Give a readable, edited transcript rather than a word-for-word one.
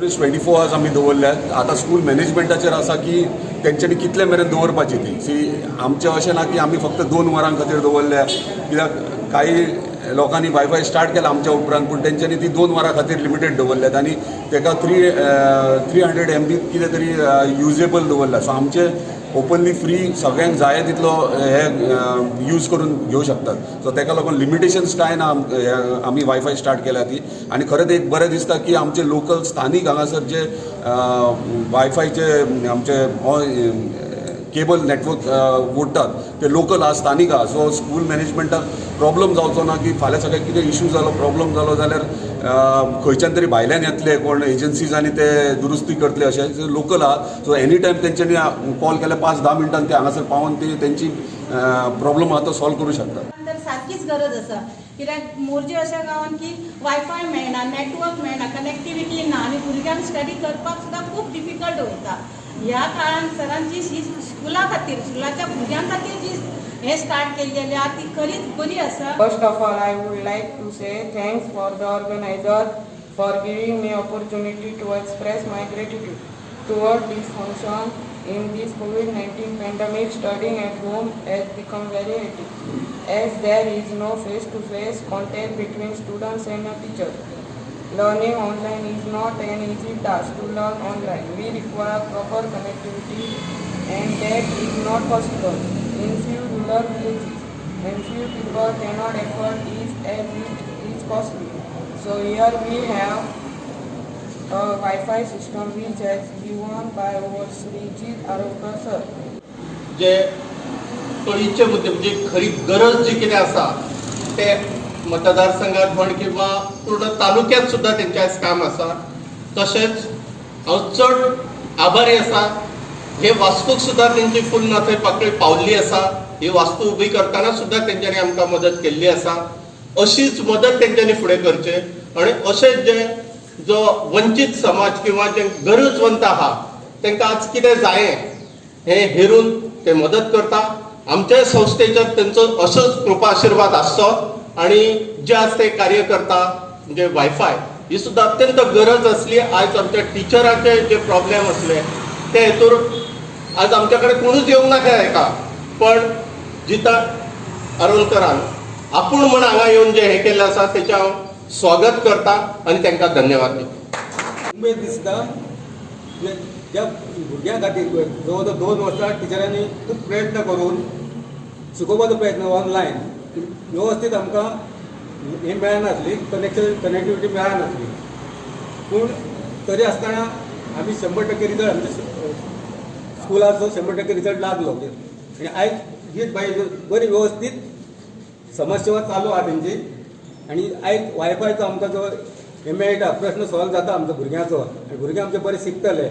24 hours आमी दवरल्यात. आतां स्कूल मॅनेजमेंटाचेर आसा की तेंच्यांनी कितले मेरेन दवरपाची ती. सी, आमचें अशें ना की आमी फक्त 2 वरां खातीर दवरल्या, कित्याक काही लोकांनी वायफाय स्टार्ट केला आमच्या उपरांत, पूण तेंच्यांनी ती 2 वरां खातीर लिमिटेड दवरल्यात आनी तेका 300 MB कितें तरी युजेबल दवरला. सो आमचे ओपनली फ्री, सगळ्यांक जाय तितलो हे यूज करून घेवं शकतात. सो तेका लागून लिमिटेशन्स कांय ना. आमी वायफाय स्टार्ट केल्या ती आनी खरेंच एक बरें दिसता की आमचे लोकल स्थानीक हांगासर जे वायफायचे आमचे केबल नेटवर्क ओडटात ते लोकल आहा, स्थानीक आहा. सो स्कूल मॅनेजमेंटाक प्रॉब्लम जावचो ना की फाल्यां सकाळीं कितें इशू जालो, प्रॉब्लम जालो जाल्यार खंयच्यान तरी भायल्यान येतले कोण एजन्सीज आनी ते दुरुस्ती करतले अशें. लोकल आहा, सो एनी टायम तेंच्यांनी कॉल केल्यार 5-10 मिनटान ते हांगासर पावोन ते तेंची प्रॉब्लम आहा तो सॉल्व करूं शकतात. तर सारकीच गरज आसा, कित्याक मोरजे अशा गांवांत की वायफाय मेळना, नेटवर्क मेळना, कनेक्टिविटी ना आनी भुरग्यांक स्टडी करपाक सुद्दां खूब डिफिकल्ट वयता. ह्या काळान सरान जी ही स्कुला खातीर, स्कुलाच्या भुरग्यां खातीर जी हें स्टार्ट केल्लेली आहा ती खरीच बरी आसा. First of all, I would like to say thanks for the organizer for giving me opportunity to express my gratitude toward this function. In this COVID-19 pandemic, studying at home has become very hectic, as there is no face-to-face contact between students and a teacher. Learning online is not an easy task. To learn online, we require proper connectivity, and that is not possible in few rural villages, and few people cannot afford it as it is costly. So here we have a Wi-Fi system which has given by our Srijit Arolkar sir. जे कळीचे मुद्दे, म्हणजे खरी गरज जी कितें आसा ते मतदारसंघात म्हण किंवा पूर्ण तालुक्यात सुद्दां तेंचें आयज काम आसा. तशेंच हांव चड आभारी आसा, हे वास्तूक सुद्दां तेंची फुल्ल थंय पाकळी पावल्ली आसा. ही वास्तू उबी करतना सुद्दां तेंच्यांनी आमकां मदत केल्ली आसा. अशीच मदत तेंच्यांनी फुडें करचें आनी अशेंच जे जो वंचीत समाज किंवा जे गरजवंत आहा तांकां आज कितें जायें हें हेरून ते मदत करता. आमच्या संस्थेचेर तेंचो असोच कृपा आशिर्वाद आसचो आणि जे आज ते कार्य करता, म्हणजे वायफाय ही सुद्दां अत्यंत गरज आसली. आयज आमच्या टिचरांचे जे प्रॉब्लेम आसले ते हेतूर आज आमच्या कडेन कोणूच येवंक नाका हेका, पण जिता आरोलकरान आपूण म्हण हांगा येवन जे हें केल्लें आसा तेचें हांव स्वागत करता आनी तांकां धन्यवाद दिता. उमेद दिसता म्हणजे ज्या भुरग्यां खातीर जवळ जवळ 2 वर्सां टिचरांनी खूब प्रयत्न करून शिकोवपाचो प्रयत्न, ऑनलायन वेवस्थीत आमकां हें मेळनासली, कनेक्शन कनेक्टिविटी मेळनासली, पूण तरी आसतना आमी 100% रिजल्ट, आमच्या स्कुलाचो 100% रिजल्ट लागलो आनी आयज ही बाई बरी वेवस्थीत समाजसेवा चालू आहा तेंची. आनी आयज वायफायचो आमकां जो हें मेळटा, प्रश्न सॉल्व जाता आमचो भुरग्यांचो आनी भुरगे आमचे बरे शिकतले.